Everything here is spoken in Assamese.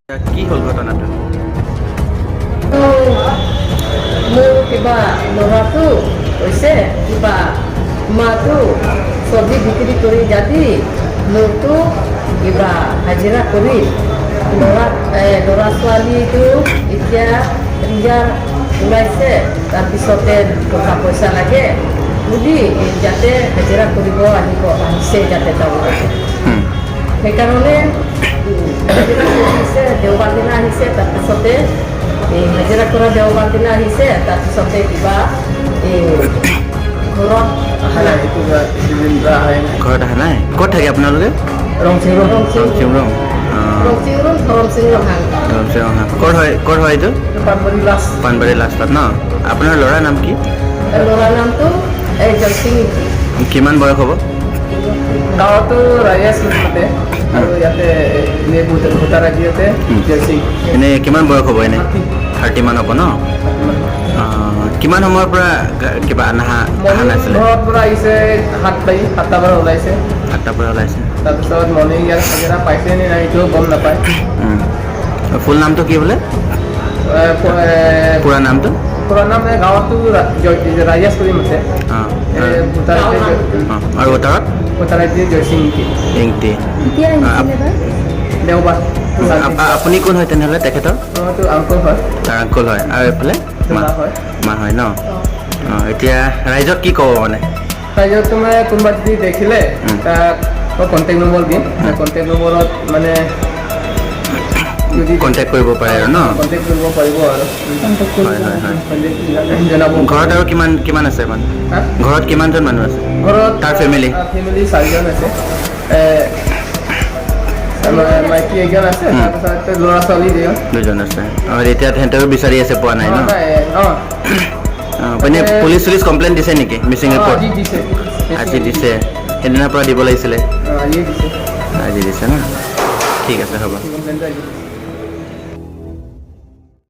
কি হ'ল ঘটনাটো? তো মোৰ কিবা ল'ৰাটো কৈছে, কিবা মাটো চব্জি বিক্ৰী কৰি যাবি, মোৰতো কিবা হাজিৰা কৰি ল'ৰা, ল'ৰা ছোৱালীটো এতিয়া ৰিজাল্ট ওলাইছে, তাৰপিছতে টকা পইচা লাগে বুলি যাতে হাজিৰা কৰিব আহিব আহিছে যাতে তেওঁলোকে। সেইকাৰণে হাজিৰা আহিছে, দেওবাৰ দিনা আহিছে। তাৰপিছতে এই হাজিৰা কৰা দেওবাৰ দিনা আহিছে। তাৰপিছতে কিবা এই ঘৰত অহা নাই। ঘৰত অহা নাই। ক'ত থাকে আপোনালোকে? ৰংচিং। চিমৰং। ৰংচিংৰং, ধৰমচিং ৰহাং। ৰংচিং। ক'ত হয় এইটো? পাণবাৰী লাষ্ট। পাণবাৰী লাষ্টত ন? আপোনাৰ ল'ৰাৰ নাম কি? ল'ৰাৰ নামটো এই জয়সিং। কিমান বয়স হ'ব? গাঁৱতো ৰায়েশ মাতে আৰু ইয়াতে এনেই ভোটাৰ আইডিয়াতে জয়সিং। এনেই কিমান বয়স হ'ব? এনেই 30 মান হ'ব ন? অঁ, কিমান সময়ৰ পৰা কিবা অহা নাছিলে? ঘৰৰ পৰা আহিছে 7 বাজি, 7টাৰ পৰা ওলাইছে। 7টাৰ পৰা ওলাইছে। তাৰপিছত মৰ্ণিং ইয়াত হাজিৰা পাইছে নে নাই এইটোও গম নাপায়। ফুল নামটো কি বোলে? পুৰা নামটো? পুৰা নাম এই গাঁৱতো ৰায়েশ কৰি মাতে। ভোটাৰ অঁ, আৰু ভোটাৰত? Voter ID Joysing Ingti. ইংতি। কেতিয়া আহিছিলে বা? দেওবাৰ। আপুনি কোন হয় তেনেহ'লে তেখেতৰ? মইতো আংকল হয়। তাৰ আংকল হয়। আৰু এইফালে মা? মা হয়। মা হয় ন? অঁ, এতিয়া ৰাইজক কি ক'ব মানে? ৰাইজক মানে কোনোবা যদি দেখিলে তাক মই কণ্টেক্ট নম্বৰ দিম। কণ্টেক্ট নম্বৰত মানে যদি কণ্টেক্ট কৰিব পাৰে আৰু ন? কণ্টেক্ট কৰিব পাৰিব আৰু হয়। কণ্টেক্ট জনাব। ঘৰত আৰু কিমান কিমান আছে মানুহ? হা? ঘৰত কিমানজন মানুহ আছে? ঘৰত তাৰ family? ফেমিলি চাৰিজন আছে। আমাৰ মাইকী এজন আছে, তাৰপিছত ল'ৰা ছোৱালী দুজন। দুজন আছে। অঁ, এতিয়া সিহঁতেও বিচাৰি আছে, পোৱা নাই ন? নাই, অঁ। অঁ, মানে পুলিচ চুলিচ কমপ্লেইন দিছে নেকি? মিচিং ৰিপৰ্ট? আজি দিছে। আজি দিছে। সেইদিনাৰ পৰা দিব লাগিছিলে। অঁ, আজিয়ে দিছে। আজি দিছে ন? ঠিক আছে, হ'ব। কমপ্লেইনটো আজি দিছে।